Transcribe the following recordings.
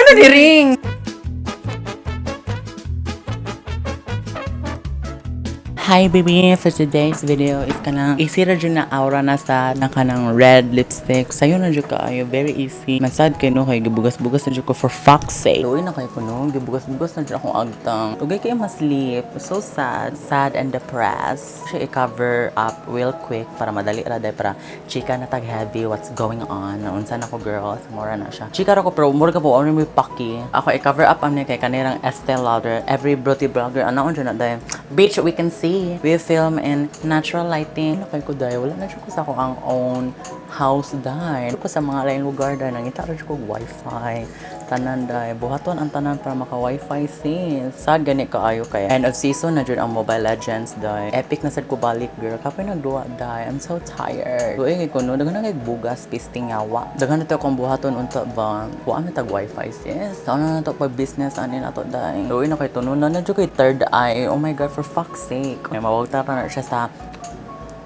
Ano ni ring? Hi baby! For today's video is kanang easy ra jud na aura na sa na kanang red lipstick. Sayo na jud kaayo, very easy. Masad kay no kay gibugas-bugas na jud ko, for fuck's sake. Luoy na kay ko no, gibugas-bugas na jud akong agtang. Ugay kay ma-sleep. So sad, sad and depressed. Siya i-cover up real quick para madali ra day para chika na tag heavy what's going on. Unsa na ko, girl, mura na siya. Chika ra ko pero mura ka po ano may paki. Ako i-cover up am ni kay kanirang Estee Lauder. Every beauty blogger ano on na day. Bitch, we can see. We film in natural lighting. Ano kay ko day, wala na jud ko sa ako ang own house day. Ko sa mga lain lugar day nangita ra jud ko og wifi. Tanan day, buhaton ang tanan para maka wifi sis. Sad gani kaayo kay end of season na jud ang Mobile Legends day. Epic na sad ko balik, girl. Kapoy nagduwa day. I'm so tired. Luoy kay ko no, daghan na kay bugas pisting yawa. Daghan na to akong buhaton unta ba. Wa man tag wifi sis. Ano na to pag business ani na to day. Luoy na kay tunon na jud kay third eye. Oh my God, for fuck's sake. May mawagta na siya sa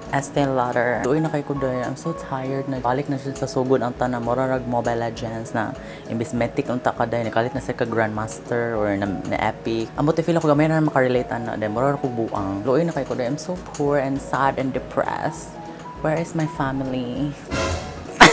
Estee Lauder. Luoy na kay ko day. I'm so tired na. Balik na siya sa sugod ang tanan. Mura rag Mobile Legends na imbis mythic unta ka day. Nakalit na sa ka Grandmaster or na Epic. Ambot feel ako gamay na makarelate ana day. Mura ra ko buang. Luoy na kay ko day. I'm so poor and sad and depressed. Where is my family?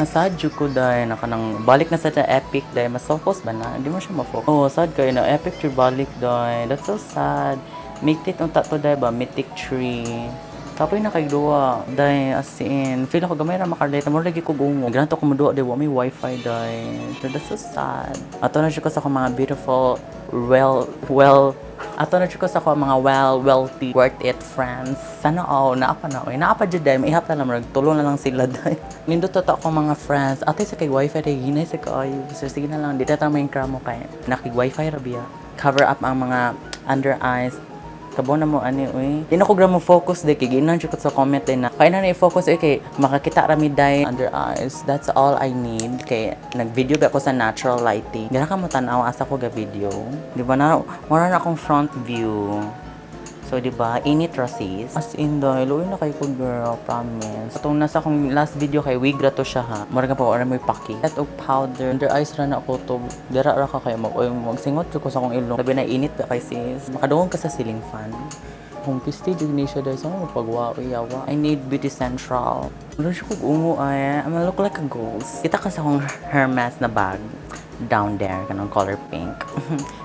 Sad jud ko day na kanang balik na sa ta epic day, mas focus ba na hindi mo siya ma-focus. Oh, sad kay na epic jud balik day. That's so sad. Mythic unta to day ba, mythic tree. Kapoy na kay duwa day, as in feel ako gamay ra makarelate mo lagi ko gungo. Granto ko moduwa day, wa may wifi day. So, that's so sad. Ato na jud ko sa akong mga beautiful, well well ato na jud ko sa akong mga well wealthy, worth it friends. Sana all naa pa na oy, naa pa jud day, maihap na lang, murag tulo na lang sila day. Nindot to akong mga friends ate sa kay wifi day, hinay sa kaayo. So sige na lang, di ta may kramo kay nakig wifi ra biya. Cover up ang mga under eyes. Kabo na mo ani uy. Di na ko mo focus day kay ginan jud ko sa comment day na. Kaya na i-focus uy kay makakita ra mi day under eyes. That's all I need kay nag-video ba ako sa natural lighting. Gana ka mo tan-aw asa ko ga video. Di ba na mura na akong front view. So, di ba, init ra sis. As in, dahil, luoy na kay ko, girl, promise. Atong nasa akong last video kay wig ra to siya, ha. Mura ka pa, ora mo'y paki. At og powder. Under eyes ra na ako to. Dira ra ka kayo mag, oy, magsingot jud ko sa akong ilong. Labi na init pa kay sis. Makadungog ka sa ceiling fan. Kung pisti jud ni siya dahil sa mo pagwa yawa. I need Beauty Central. Mura siya kog ungo ay. I'm look like a ghost. Kita ka sa akong Hermes na bag down there kanang color pink.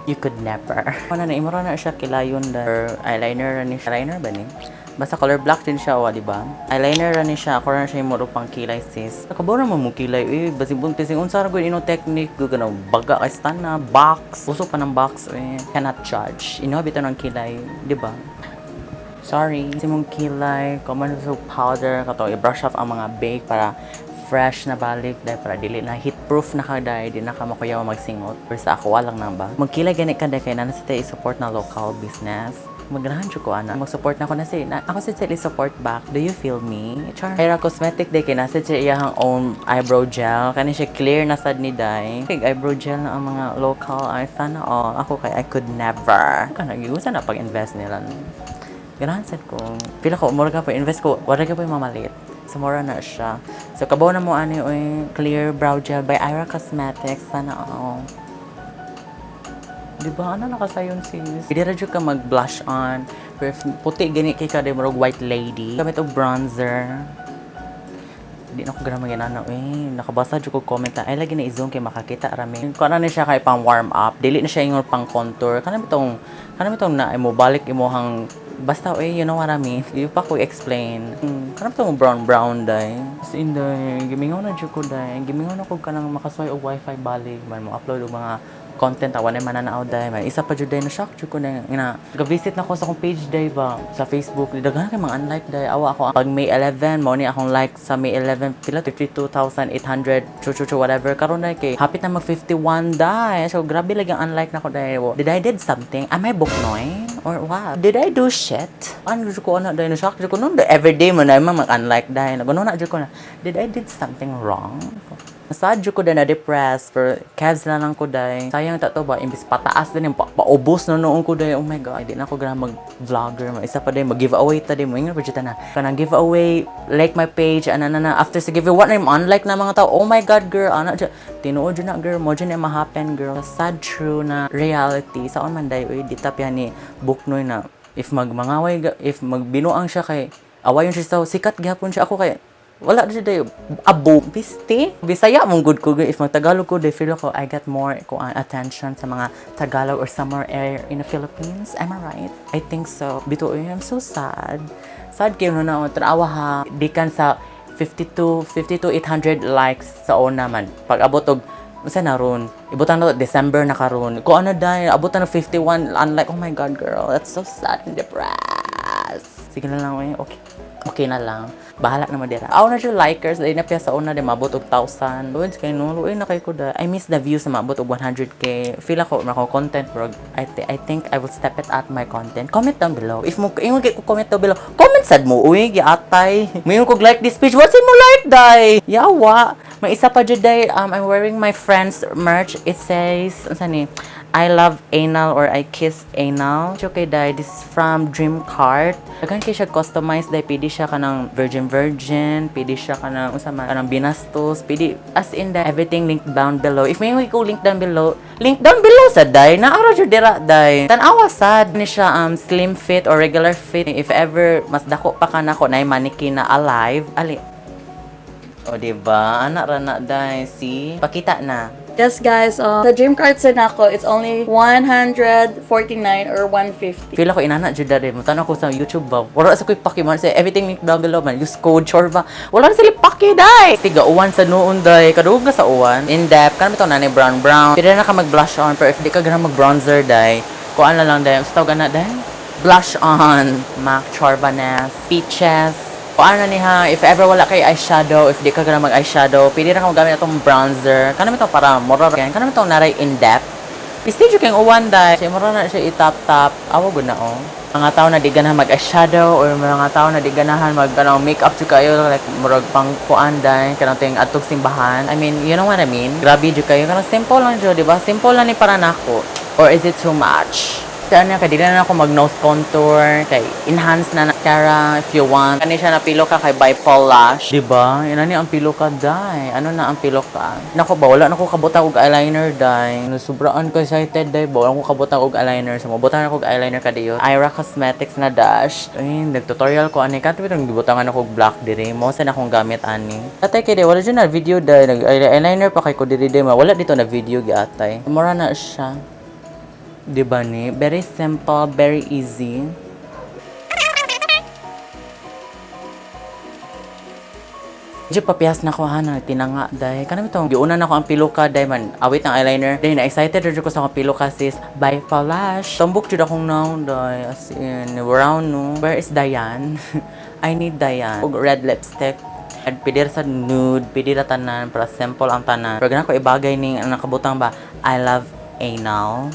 You could never. Ano na imura na siya kilayon da. Eyeliner ra ni siya. Eyeliner ba ni? Basta color black din siya wa, di ba? Eyeliner ra ni siya. Ako ra na siya imuro pang kilay sis. Nakabaw ra mo kilay eh. Basig buntis unsa ra gud ino technique gud kanang baga kay stan na box. Uso pa ng box eh. Cannot judge. Ino bitaw ng kilay, di ba? Sorry. Si mong kilay, common sa powder, kato i-brush off ang mga bake para fresh na balik dahil para dili na heat proof na ka dahil di na ka makuyaw magsingot. Pero sa ako walang na ba? Magkilay gani ka dahil kay na sa tayo i-support na local business. Maganahan jud ko ana. Mag-support na ako na si na, ako sa support back. Do you feel me? Char. Kaya cosmetic day kay nasa siya iyang own eyebrow gel. Kani siya clear na sad ni day. Kay eyebrow gel na ang mga local ay sana all. Ako kay I could never. Kana giusa na pag-invest nila. No? Ganahan sad ko. Pila ko, mura ka pa, invest ko, wala ka pa yung mamalit. So, mura na siya. So, kabaw na mo, ano, oy, clear brow gel by Ira Cosmetics. Sana all. Di ba? Ano nakasayon sis? Hindi ra jud ka mag-blush on. Pero if puti gani kay ka, di murag white lady. Gamit og bronzer. Di na ko gana mag-inana eh. Nakabasa jud ko comment na ay lagi na i-zoom kay makakita rami. Kuan na siya kay pang warm up. Dili na siya ingon pang contour. Kana bitong na mo balik imuhang basta eh, you know what I mean. Di pa ko explain. Kana bitong brown brown day. As in day, gimingaw na jud ko day. Gimingaw na ko kanang makasuway og wifi balik man mo upload og mga content awan ay mananaw day man isa pa jud day na shock jud ko na nga ga-visit na ko sa akong page day ba sa Facebook, daghan kay mga unlike day. Awa ako pag May 11 mo ni akong like sa May 11 pila 52,800 chu chu chu whatever. Karon na kay hapit na mag 51 day, so grabe lagi ang unlike na ko day. Did I did something? Am I buknoy or what? Did I do shit? Ano jud ko ana day, na shock jud ko no, everyday mo na mag unlike day, naguno na jud ko na did I did something wrong? Sad jud ko na na-depressed pero kevs na lang ko day. Sayang ta to ba, imbis pataas din yung paubos na noon ko day. Oh my God, di na ako ganahan mag-vlogger. Isa pa day, mag-giveaway ta day. Mo ingon pa jud ta na. Kanang giveaway, like my page, ana na na. After sa giveaway, what na yung unlike na mga tao? Oh my God, girl, ana jud. Tinuod jud na, girl, mo jud na ma-happen, girl. Sad true na reality. Saon man day, uy, di tapya ni Buknoy na if magmangaway, if magbinuang siya kay awayon siya sa sikat gihapon siya. Ako kay wala siya day abo piste Bisaya mong good ko. If mag Tagalog ko day, feel ko I get more kuan attention sa mga Tagalog or somewhere area in the Philippines. Am I right? I think so. Bito uy, I'm so sad, sad kayo no na tanawa ha, dikan sa 52 52 800 likes sa una man pag abot og unsa na ron, ibutan na to, December na karon ko ano dahil abutan na 51 unlike. Oh my God, girl, that's so sad and depressed. Sige na lang eh, okay okay na lang, bahala na mo dira. Aw na siya likers dahil na sa una di maabot og 1,000. Luoy kay no, luoy na kay ko da. I miss the views na maabot og 100K. Feel ako mako content bro. I think I will step it at my content. Comment down below. If mo ingon kay ko, comment down below. Comment sad mo uy, giatay. Moingon kog like this page. What's mo like day? Yawa. May isa pa jud day. I'm wearing my friend's merch. It says, unsa ni? I love anal or I kiss anal. Okay, day. This is from Dream Cart. Daghan kay siya customized day. Pwede siya kanang virgin virgin, pwede siya kanang unsa man, kanang binastos, pwede as in the everything link down below. If may ko link down below, link down below sa day. Naara jud dira day. Tan-awa sad ni siya, slim fit or regular fit. If ever mas dako pa ka nako na mannequin na alive, ali. O, diba? Anak ra na day. See? Pakita na. Yes, guys, the Dream Cart sa nako, it's only 149 or 150. Feel ako inana jud dere mo tan ko sa YouTube ba. Wala sa koy paki man sa everything link down below man. Use code Chorba. Wala na sila paki day. Tiga uwan sa noon day. Kadugog na sa uwan. In depth kan bitaw nanay brown brown. Pwede na ka mag blush on pero if di ka ganahan mag bronzer day, kuan na lang day. Sa tawag na day? Blush on. MAC Chorbanes. Peaches. Kuan na ni ha, if ever wala kay eyeshadow, if di ka ganahan mag eyeshadow, pwede na ka magamit atong bronzer. Kanang bitaw para mura kanang bitaw naray in depth. Stage kayong uwan dahil. Siya mura na siya itap-tap. Awa gud na oh. Mga tao na di ganahan mag eyeshadow or mga tao na di ganahan mag ano, makeup jud kayo like murag pang kuan day kanang ting adtog simbahan. I mean, you know what I mean? Grabe jud kayo, kanang simple lang jud, di ba? Simple lang ni para nako. Or is it too much? Kaya na kay dili na ako mag nose contour kay enhance na mascara if you want. Kani siya na pilo ka kay by Paul Lash. Di ba? Yan ni ang pilo ka day. Ano na ang pilo ka? Nako ba, wala na ko kabutang og eyeliner day. Nasubraan ko excited day ba. Wala ko kabutang og eyeliner. So mabutang ako og eyeliner kadiyo. Ira Cosmetics na dash. Ay, nag-tutorial ko ani kato bitong gibutangan ako og black dire. Mo sa na akong gamit ani. Atay kay day wala jud na video day. Nag eyeliner pa kay ko diri day. Wala dito na video giatay. Mura na siya. Di ba ni? Very simple, very easy. Medyo papiyas na ko ha na tinanga day. Kanang itong giuna na ko ang piluka day man awit ang eyeliner. Day na excited jud ko sa akong piluka sis by Palash. Tambok jud akong naon day, as in brown no. Where is Diane? I need Diane. Og red lipstick. At pwede ra sa nude, pwede ra tanan para simple ang tanan. Pero ganahan ko ibagay ning ang nakabutang ba, I love anal.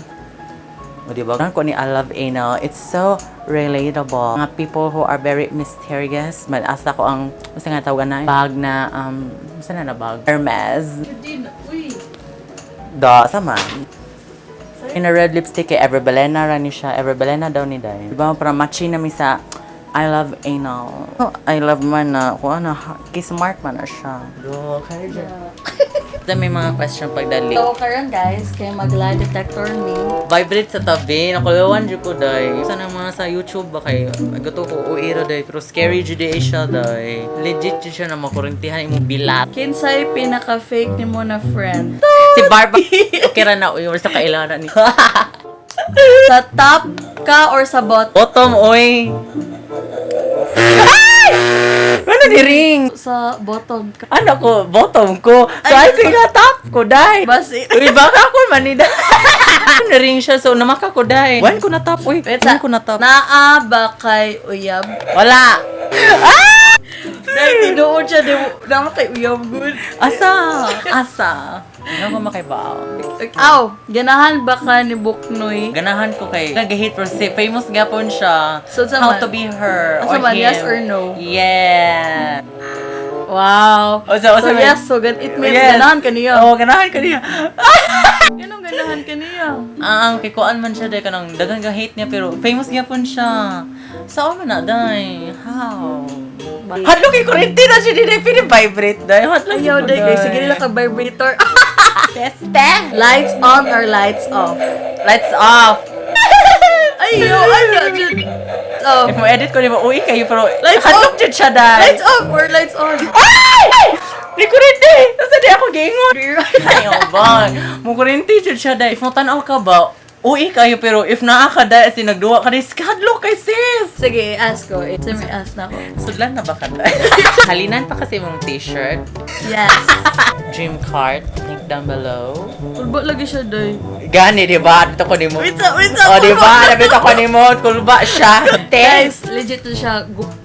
O, diba? Ganahan ko ni I love anal. It's so relatable. Mga people who are very mysterious. Man, asa ko ang, basta nga tawag na, bag na, basta na na bag? Hermes. Uy! Da, sama. In a red lipstick kay Ever Belena ra ni siya. Ever Belena daw ni Day. Diba, para matchy na mi sa I love anal. Oh, I love man na, kung ano, kay smart man na siya. Do, kaya dyan. May mga question pagdali. So, karon guys, kay mag-lie detector me. Vibrate sa tabi, nakulawan jud ko day. Sana mga sa YouTube ba kay gato ko uira day, pero scary jud day siya day. Legit jud siya na makurintihan imong bilat. Kinsay pinaka-fake nimo na friend? Si Barba, okay ra na uy, sa kailangan ni. Sa top ka or sa bottom? Bottom oy. Ay! Ano ni ring? Sa bottom ka. Ano ko, bottom ko. So I think na top ko day. Basi. Uy, baka ako manida. Naring siya, so namaka ko day. When ko na top, uy. Wait, When ko na top. Naa ba kay uyab? Wala. Dahil tinuod siya, di mo, naa kay uyab good. Asa? Asa? Ano ko makaibaw? Aw, ganahan ba ka ni Buknoy? Ganahan ko kay nag-hate for si famous gapon siya. So, sa How man? to be her Sa or man, him. yes or no? Yeah. Wow. Unsa So, may- yes, so it means Yes. ganahan ka niya. Oo, ganahan ka niya. Ganun ganahan ka niya. Ah, ang kikuan man siya day, kanang daghan ka hate niya pero famous gyapon siya. Sao man na day? How? Hadlok kay kuryente na siya dinay pini vibrate day. Hadlok. Ayaw, day, guys. Sige nila ka vibrator. Teste. Lights on or lights off? Lights off. Ayaw, ayaw. Off. If mo edit ko di ba uwi kayo pero Lights hadlok jud siya day. Lights off or lights on? Ay! Ni kuryente! Nasa di ako giingon. Ayaw ba? Mo kuryente jud siya day. If mo tan-aw ka ba, uwi kayo pero if naa ka day as in nagduwa ka day, hadlok kay sis. Sige, ask ko. Sige, ask na ako. Sudlan na ba ka day? Halinan pa kasi mong t-shirt. Yes. Dream cart, link down below. Kulba lagi siya, day. Gani, di ba? Dito ko nimo. Wait up, wait up. Oh, di ba? Nabito ko nimo, kulba siya. Guys, legit na siya.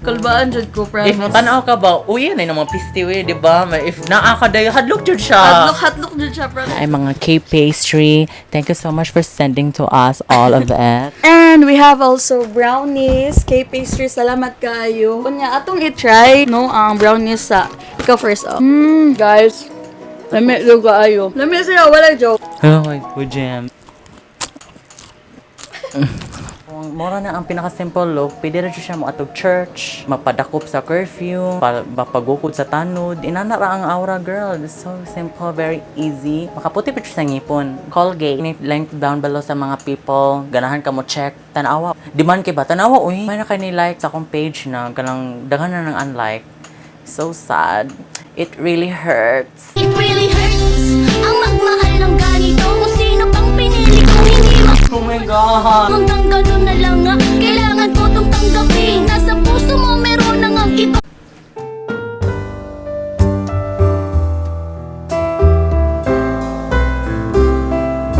Kulbaan jud ko, promise. If mo tan-aw ka ba, uy, na yung mga pisti, we, di ba? If naa ka day, hadlok jud siya. Hadlok, hadlok jud siya, promise. Ay, mga K-pastry. Thank you so much for sending to us all of it. And we have also brownies, K-pastry. Salamat kaayo. Kunya, atong i-try, no, ang brownies sa... Ikaw first, oh. Guys. Lami jud kaayo. Lami siya, wala joke. Oh my God, jam. Mora na ang pinaka-simple look. Pwede rin siya mo atog church, mapadakop sa curfew, mapagukod sa tanod. Inana ra ang aura, girl. It's so simple, very easy. Makaputi pa siya sa ngipon. Colgate. Link down below sa mga people. Ganahan ka mo check. Tanawa. Demand kay ba? Tanawa, uy. May na kay ni like sa akong page na kanang daghan na ng unlike. So sad. It really hurts. It really hurts ang magmahal ng ganito. Kung sino pang pinili ko, hindi Oh my God! Hanggang ganun na lang nga. Kailangan ko tong tanggapin.